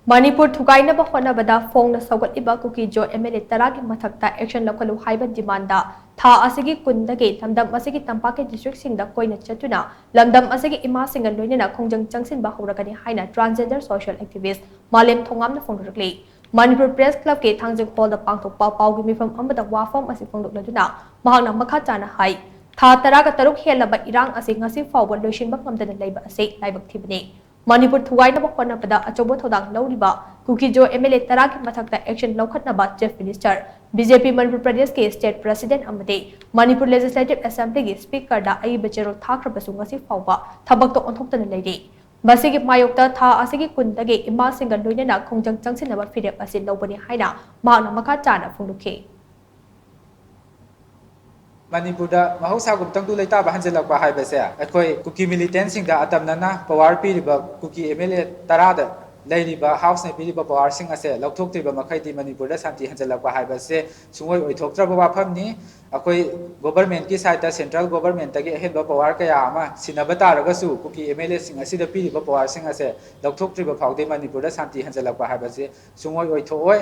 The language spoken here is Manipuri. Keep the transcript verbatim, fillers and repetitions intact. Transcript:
ꯃꯅꯤꯄꯨꯔ ꯊꯨꯒꯥꯏꯅꯕ ꯍꯣꯠꯅꯕꯗ ꯐꯣꯡꯅ ꯁꯧꯒꯠꯂꯤꯕ ꯀꯨꯀꯤ-ꯖꯣ MLA ꯇꯔꯥꯒꯤ ꯃꯊꯛꯇ action ꯂꯧꯈꯠꯂꯨ ꯍꯥꯏꯕ demand ꯊꯥ ꯑꯁꯤꯒꯤ ꯀꯨꯟꯗꯒꯤ ꯂꯝꯗꯝ ꯑꯁꯤꯒꯤ ꯇꯝꯄꯥꯛꯀꯤ districtꯁꯤꯡꯗ ꯀꯣꯏꯅ ꯆꯠꯇꯨꯅ ꯂꯝꯗꯝ ꯑꯁꯤꯒꯤ ꯏꯃꯥꯁꯤꯡꯒ ꯂꯣꯏꯅꯅ ꯈꯣꯡꯖꯪ ꯆꯪꯁꯤꯟꯕ ꯍꯧꯔꯒꯅꯤ ꯍꯥꯏꯅ transgender social activist ꯃꯥꯂꯦꯝ ꯊꯣꯉꯥꯝꯅ ꯐꯣꯡꯗꯣꯔꯛꯂꯤ꯫ ꯃꯅꯤꯄꯨꯔ Press Clubꯀꯤ ꯊꯥꯡꯖꯤꯡ ꯍꯣꯜꯗ ꯄꯥꯡꯊꯣꯛꯄ ꯄꯥꯎꯒꯤ ꯃꯤꯐꯝ ꯑꯃꯗ ꯋꯥꯐꯝ ꯑꯁꯤ ꯐꯣꯡꯗꯣꯛꯂꯗꯨꯅ ꯃꯍꯥꯛꯅ ꯃꯈꯥ ꯇꯥꯅ ꯍꯥꯏ, ꯊꯥ ꯇꯔꯥꯒ ꯇꯔꯨꯛ ꯍꯦꯜꯂꯕ ꯏꯔꯥꯡ ꯑꯁꯤ ꯉꯁꯤ ꯐꯥꯎꯕ ꯂꯣꯏꯁꯤꯟꯕ ꯉꯝꯗꯅ ꯂꯩꯕ ꯑꯁꯤ ꯂꯥꯏꯕꯛ ꯊꯤꯕꯅꯤ꯫ ꯃꯅꯤꯄꯨꯔ ꯊꯨꯒꯥꯏꯅꯕ ꯍꯣꯠꯅꯕꯗ ꯑꯆꯧꯕ ꯊꯧꯗꯥꯡ ꯂꯧꯔꯤꯕ ꯀꯨꯀꯤ-ꯖꯣ MLA ꯇꯔꯥꯒꯤ ꯃꯊꯛꯇ action ꯂꯧꯈꯠꯅꯕ Chief Minister, BJP Manipur ꯄ꯭ꯔꯗꯦꯁꯀꯤ state president ꯑꯃꯗꯤ ꯃꯅꯤꯄꯨꯔ Legislative Assemblyꯒꯤ Speakerꯗ ꯑꯏꯕ ꯆꯦꯔꯣꯜ ꯊꯥꯈ꯭ꯔꯕꯁꯨ ꯉꯁꯤ ꯐꯥꯎꯕ ꯊꯕꯛꯇ ꯑꯣꯟꯊꯣꯛꯇꯅ ꯂꯩꯔꯤ꯫ ꯃꯁꯤꯒꯤ ꯃꯥꯌꯣꯛꯇ ꯊꯥ ꯑꯁꯤꯒꯤ ꯀꯨꯟꯗꯒꯤ ꯏꯃꯥꯁꯤꯡꯒ ꯂꯣꯏꯅꯅ ꯈꯣꯡꯖꯪ ꯆꯪꯁꯤꯟꯅꯕ ꯐꯤꯔꯦꯞ ꯑꯁꯤ ꯂꯧꯕꯅꯤ ꯍꯥꯏꯅ ꯃꯍꯥꯛꯅ ꯃꯈꯥ ꯇꯥꯅ ꯐꯣꯡꯗꯣꯛꯈꯤ꯫ ꯃꯅꯤꯄꯨꯔꯗ ꯃꯍꯧꯁꯥꯒꯨꯝ ꯇꯪꯗꯨ ꯂꯩꯇꯥꯕ ꯍꯟꯖꯤꯜꯂꯛꯄ ꯍꯥꯏꯕꯁꯦ ꯑꯩꯈꯣꯏ ꯀꯨꯀꯤ militantꯁꯤꯡꯗ ꯑꯇꯝꯅꯅ power ꯄꯤꯔꯤꯕ ꯀꯨꯀꯤ MLA ꯇꯔꯥꯗ ꯂꯩꯔꯤꯕ Houseꯅ ꯄꯤꯔꯤꯕ powerꯁꯤꯡ ꯑꯁꯦ ꯂꯧꯊꯣꯛꯇ꯭ꯔꯤꯕ ꯃꯈꯩꯗꯤ ꯃꯅꯤꯄꯨꯔꯗ ꯁꯥꯟꯇꯤ ꯍꯟꯖꯤꯜꯂꯛꯄ ꯍꯥꯏꯕꯁꯦ ꯁꯨꯡꯑꯣꯏ ꯑꯣꯏꯊꯣꯛꯇ꯭ꯔꯕ ꯋꯥꯐꯝꯅꯤ꯫ ꯑꯩꯈꯣꯏ governmentꯀꯤ sideꯇ central governmentꯇꯒꯤ ꯑꯍꯦꯟꯕ power ꯀꯌꯥ ꯑꯃ ꯁꯤꯟꯅꯕ ꯇꯥꯔꯒꯁꯨ ꯀꯨꯀꯤ MLAꯁꯤꯡ ꯑꯁꯤꯗ ꯄꯤꯔꯤꯕ powerꯁꯤꯡ ꯑꯁꯦ ꯂꯧꯊꯣꯛꯇ꯭ꯔꯤꯕ ꯐꯥꯎꯗꯤ ꯃꯅꯤꯄꯨꯔꯗ ꯁꯥꯟꯇꯤ ꯍꯟꯖꯤꯜꯂꯛꯄ ꯍꯥꯏꯕꯁꯦ ꯁꯨꯡꯑꯣꯏ ꯑꯣꯏꯊꯣꯛꯑꯣꯏ꯫